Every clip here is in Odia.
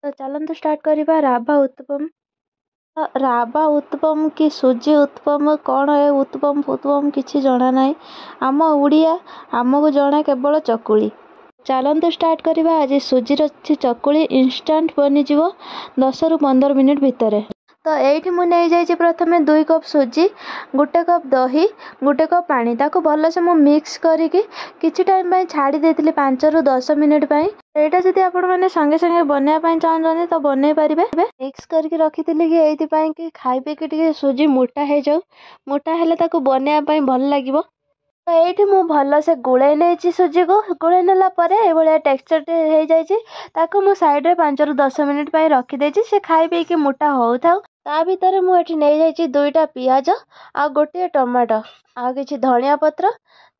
ତ ଚାଲନ୍ତୁ ଷ୍ଟାର୍ଟ କରିବା ରାବା ଉତ୍ତପମ। ରାବା ଉତ୍ତପମ କି ସୁଜି ଉତ୍ତପମ, କ'ଣ ଏ ଉତ୍ତପମ ଫୁତ୍ତପମ କିଛି ଜଣା ନାହିଁ। ଆମ ଓଡ଼ିଆ, ଆମକୁ ଜଣା କେବଳ ଚକୁଳି। ଚାଲନ୍ତୁ ଷ୍ଟାର୍ଟ କରିବା ଆଜି ସୁଜିର ଚକୁଳି। ଇନଷ୍ଟାଣ୍ଟ ବନିଯିବ 10ରୁ 15 ମିନିଟ୍ ଭିତରେ। ତ ଏଇଠି ମୁଁ ନେଇଯାଇଛି ପ୍ରଥମେ 2 କପ୍ ସୁଜି, 1 କପ୍ ଦହି, 1 କପ୍ ପାଣି। ତାକୁ ଭଲସେ ମୁଁ ମିକ୍ସ କରିକି କିଛି ଟାଇମ୍ ପାଇଁ ଛାଡ଼ି ଦେଇଥିଲି, 5ରୁ 10 ମିନିଟ୍ ପାଇଁ। ଏଇଟା ଯଦି ଆପଣମାନେ ସାଙ୍ଗେ ସାଙ୍ଗେ ବନେଇବା ପାଇଁ ଚାହୁଁଛନ୍ତି ତ ବନେଇ ପାରିବେ। ମିକ୍ସ କରିକି ରଖିଥିଲି କି ଏଇଥିପାଇଁ କି ଖାଇ ପିଇକି ଟିକେ ସୁଜି ମୋଟା ହେଇଯାଉ, ମୋଟା ହେଲେ ତାକୁ ବନେଇବା ପାଇଁ ଭଲ ଲାଗିବ। ତ ଏଇଠି ମୁଁ ଭଲସେ ଗୋଳେଇ ନେଇଛି ସୁଜିକୁ। ଗୋଳେଇ ନେଲା ପରେ ଏଇଭଳିଆ ଟେକ୍ସଚର୍ଟେ ହେଇଯାଇଛି। ତାକୁ ମୁଁ ସାଇଡ଼୍ରେ 5ରୁ 10 ମିନିଟ୍ ପାଇଁ ରଖିଦେଇଛି, ସେ ଖାଇ ପିଇକି ମୋଟା ହେଉଥାଉ। ତା ଭିତରେ ମୁଁ ଏଠି ନେଇଯାଇଛି 2ଟା ପିଆଜ ଆଉ 1 ଟମାଟୋ ଆଉ କିଛି ଧନିଆ ପତ୍ର।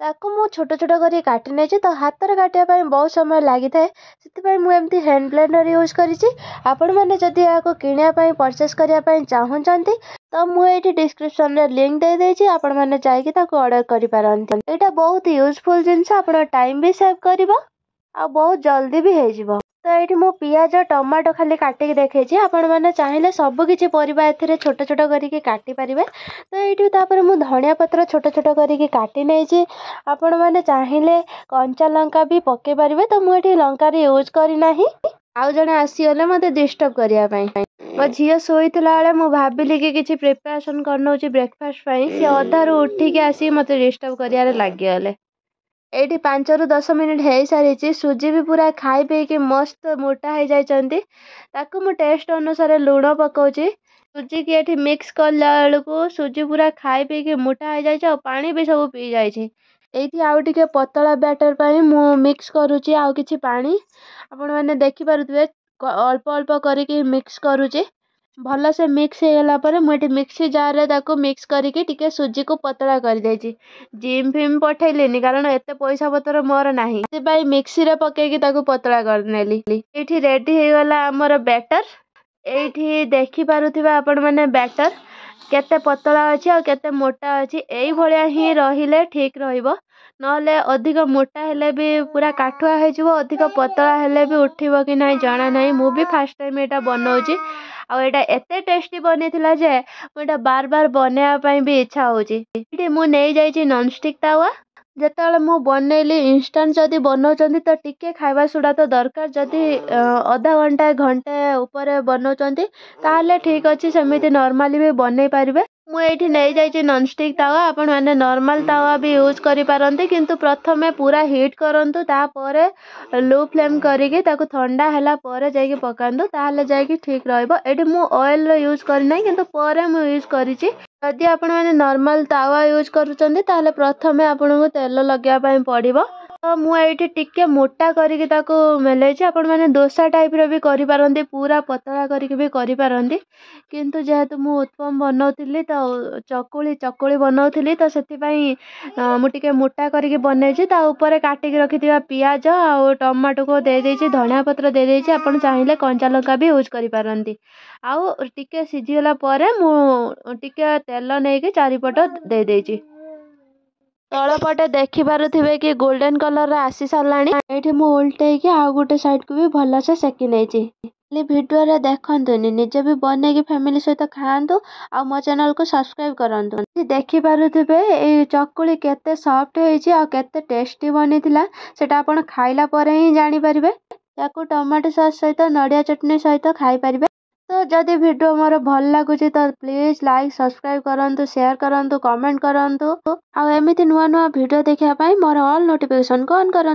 ତାକୁ ମୁଁ ଛୋଟ ଛୋଟ କରି କାଟି ନେଇଛି। ତ ହାତରେ କାଟିବା ପାଇଁ ବହୁତ ସମୟ ଲାଗିଥାଏ, ସେଥିପାଇଁ ମୁଁ ଏମିତି ହ୍ୟାଣ୍ଡ ବ୍ଲେଣ୍ଡର୍ ୟୁଜ୍ କରିଛି। ଆପଣମାନେ ଯଦି ଏହାକୁ କିଣିବା ପାଇଁ, ପରଚେସ୍ କରିବା ପାଇଁ ଚାହୁଁଛନ୍ତି, ତ ମୁଁ ଏଇଠି ଡିସ୍କ୍ରିପ୍ସନ୍ରେ ଲିଙ୍କ୍ ଦେଇଦେଇଛି, ଆପଣମାନେ ଯାଇକି ତାକୁ ଅର୍ଡ଼ର କରିପାରନ୍ତି। ଏଇଟା ବହୁତ ୟୁଜଫୁଲ୍ ଜିନିଷ, ଆପଣ ଟାଇମ୍ ବି ସେଭ୍ କରିବ ଆଉ ବହୁତ ଜଲ୍ଦି ବି ହେଇଯିବ। ତ ଏଇଠି ମୁଁ ପିଆଜ ଟମାଟୋ ଖାଲି କାଟିକି ଦେଖେଇଛି, ଆପଣମାନେ ଚାହିଁଲେ ସବୁ କିଛି ପରିବା ଏଥିରେ ଛୋଟ ଛୋଟ କରିକି କାଟିପାରିବେ। ତ ଏଇଠି ତାପରେ ମୁଁ ଧନିଆ ପତ୍ର ଛୋଟ ଛୋଟ କରିକି କାଟି ନେଇଛି। ଆପଣମାନେ ଚାହିଁଲେ କଞ୍ଚା ଲଙ୍କା ବି ପକେଇ ପାରିବେ। ତ ମୁଁ ଏଠି ଲଙ୍କାର ୟୁଜ୍ କରିନାହିଁ। ଆଉ ଜଣେ ଆସିଗଲେ ମୋତେ ଡିଷ୍ଟର୍ବ କରିବା ପାଇଁ। ମୋ ଝିଅ ଶୋଇଥିଲା ବେଳେ ମୁଁ ଭାବିଲି କି କିଛି ପ୍ରିପାରେସନ୍ କରିନେଉଛି ବ୍ରେକଫାଷ୍ଟ ପାଇଁ, ସିଏ ଅଧାରୁ ଉଠିକି ଆସିକି ମୋତେ ଡିଷ୍ଟର୍ବ କରିବାରେ ଲାଗିଗଲେ। ଏଇଠି 5ରୁ 10 ମିନିଟ୍ ହେଇସାରିଛି। ସୁଜି ବି ପୁରା ଖାଇ ପିଇକି ମସ୍ତ ମୋଟା ହେଇଯାଇଛନ୍ତି। ତାକୁ ମୁଁ ଟେଷ୍ଟ ଅନୁସାରେ ଲୁଣ ପକାଉଛି। ସୁଜିକି ଏଠି ମିକ୍ସ କଲା ବେଳକୁ ସୁଜି ପୁରା ଖାଇ ପିଇକି ମୋଟା ହେଇଯାଇଛି ଆଉ ପାଣି ବି ସବୁ ପିଇଯାଇଛି। ଏଇଠି ଆଉ ଟିକେ ପତଳା ବ୍ୟାଟର୍ ପାଇଁ ମୁଁ ମିକ୍ସ କରୁଛି ଆଉ କିଛି ପାଣି। ଆପଣମାନେ ଦେଖିପାରୁଥିବେ, ଅଳ୍ପ ଅଳ୍ପ କରିକି ମିକ୍ସ କରୁଛି। ଭଲସେ ମିକ୍ସ ହେଇଗଲା ପରେ ମୁଁ ଏଠି ମିକ୍ସି ଜାର୍ରେ ତାକୁ ମିକ୍ସ କରିକି ଟିକେ ସୁଜିକୁ ପତଳା କରିଦେଇଛି। ଜିମ୍ ଫିମ୍ ପଠେଇଲିନି, କାରଣ ଏତେ ପଇସା ପତ୍ର ମୋର ନାହିଁ, ସେଥିପାଇଁ ମିକ୍ସିରେ ପକେଇକି ତାକୁ ପତଳା କରିନେଲି। ଏଇଠି ରେଡ଼ି ହେଇଗଲା ଆମର ବ୍ୟାଟର୍। ଏଇଠି ଦେଖିପାରୁଥିବେ ଆପଣମାନେ ବ୍ୟାଟର୍ କେତେ ପତଳା ଅଛି ଆଉ କେତେ ମୋଟା ଅଛି। ଏଇଭଳିଆ ହିଁ ରହିଲେ ଠିକ୍ ରହିବ, ନହେଲେ ଅଧିକ ମୋଟା ହେଲେ ବି ପୁରା କାଠୁଆ ହେଇଯିବ, ଅଧିକ ପତଳା ହେଲେ ବି ଉଠିବ କି ନାହିଁ ଜଣା ନାହିଁ। ମୁଁ ବି ଫାର୍ଷ୍ଟ ଟାଇମ୍ ଏଇଟା ବନଉଛି ଆଉ ଏଇଟା ଏତେ ଟେଷ୍ଟି ବନିଥିଲା ଯେ ମୁଁ ଏଇଟା ବାର ବାର ବନେଇବା ପାଇଁ ବି ଇଚ୍ଛା ହେଉଛି। ଏଇଠି ମୁଁ ନେଇଯାଇଛି ନନଷ୍ଟିକ୍ ତାୱା। ଯେତେବେଳେ ମୁଁ ବନେଇଲି, ଇନଷ୍ଟାଣ୍ଟ ଯଦି ବନଉଛନ୍ତି ତ ଟିକେ ଖାଇବା ସୋଡ଼ା ତ ଦରକାର। ଯଦି ଅଧା ଘଣ୍ଟା ଘଣ୍ଟେ ଉପରେ ବନଉଛନ୍ତି ତାହେଲେ ଠିକ୍ ଅଛି, ସେମିତି ନର୍ମାଲି ବି ବନେଇ ପାରିବେ। ମୁଁ ଏଇଠି ନେଇଯାଇଛି ନନଷ୍ଟିକ୍ ତାୱା। ଆପଣମାନେ ନର୍ମାଲ୍ ତାୱା ବି ୟୁଜ୍ କରିପାରନ୍ତି, କିନ୍ତୁ ପ୍ରଥମେ ପୁରା ହିଟ୍ କରନ୍ତୁ, ତାପରେ ଲୋ ଫ୍ଲେମ୍ କରିକି ତାକୁ ଥଣ୍ଡା ହେଲା ପରେ ଯାଇକି ପକାନ୍ତୁ, ତାହେଲେ ଯାଇକି ଠିକ୍ ରହିବ। ଏଇଠି ମୁଁ ଅଏଲ୍ର ୟୁଜ୍ କରିନାହିଁ, କିନ୍ତୁ ପରେ ମୁଁ ୟୁଜ୍ କରିଛି। ଯଦି ଆପଣମାନେ ନର୍ମାଲ୍ ତାୱା ୟୁଜ୍ କରୁଛନ୍ତି ତାହେଲେ ପ୍ରଥମେ ଆପଣଙ୍କୁ ତେଲ ଲଗାଇବା ପାଇଁ ପଡ଼ିବ। ତ ମୁଁ ଏଇଠି ଟିକେ ମୋଟା କରିକି ତାକୁ ମେଲେଇଛି। ଆପଣମାନେ ଦୋସା ଟାଇପ୍ର ବି କରିପାରନ୍ତି, ପୁରା ପତଳା କରିକି ବି କରିପାରନ୍ତି, କିନ୍ତୁ ଯେହେତୁ ମୁଁ ଉତ୍ତପମ ବନଉଥିଲି, ତ ଚକୁଳି ବନଉଥିଲି, ତ ସେଥିପାଇଁ ମୁଁ ଟିକେ ମୋଟା କରିକି ବନେଇଛି। ତା ଉପରେ କାଟିକି ରଖିଥିବା ପିଆଜ ଆଉ ଟମାଟୋକୁ ଦେଇଦେଇଛି, ଧନିଆ ପତ୍ର ଦେଇଦେଇଛି। ଆପଣ ଚାହିଁଲେ କଞ୍ଚା ଲଙ୍କା ବି ୟୁଜ୍ କରିପାରନ୍ତି। ଆଉ ଟିକେ ସିଝିଗଲା ପରେ ମୁଁ ଟିକେ ତେଲ ନେଇକି ଚାରିପଟ ଦେଇଦେଇଛି। ତଳ ପଟେ ଦେଖିପାରୁଥିବେ କି ଗୋଲ୍ଡେନ୍ କଲର୍ର ଆସି ସାରିଲାଣି। ଏଇଠି ମୁଁ ଓଲଟେଇକି ଆଉ ଗୋଟେ ସାଇଡ଼୍କୁ ବି ଭଲସେ ସେକି ନେଇଛି। ଖାଲି ଭିଡ଼ିଓରେ ଦେଖନ୍ତୁନି, ନିଜେ ବି ବନେଇକି ଫ୍ୟାମିଲି ସହିତ ଖାଆନ୍ତୁ ଆଉ ମୋ ଚ୍ୟାନେଲକୁ ସବସ୍କ୍ରାଇବ୍ କରନ୍ତୁ। ଦେଖିପାରୁଥିବେ ଏଇ ଚକୁଳି କେତେ ସଫ୍ଟ ହେଇଛି ଆଉ କେତେ ଟେଷ୍ଟି ବନିଥିଲା, ସେଟା ଆପଣ ଖାଇଲା ପରେ ହିଁ ଜାଣିପାରିବେ। ତାକୁ ଟମାଟୋ ସସ୍ ସହିତ, ନଡ଼ିଆ ଚଟଣି ସହିତ ଖାଇପାରିବେ। ତ ଯଦି ଭିଡ଼ିଓ ମୋର ଭଲ ଲାଗୁଛି ତ ପ୍ଲିଜ୍ ଲାଇକ୍, ସବସ୍କ୍ରାଇବ୍ କରନ୍ତୁ, ସେୟାର କରନ୍ତୁ, କମେଣ୍ଟ କରନ୍ତୁ ଆଉ ଏମିତି ନୂଆ ନୂଆ ଭିଡ଼ିଓ ଦେଖିବା ପାଇଁ ମୋର ଅଲ୍ ନୋଟିଫିକେସନ୍କୁ ଅନ୍ କରନ୍ତୁ।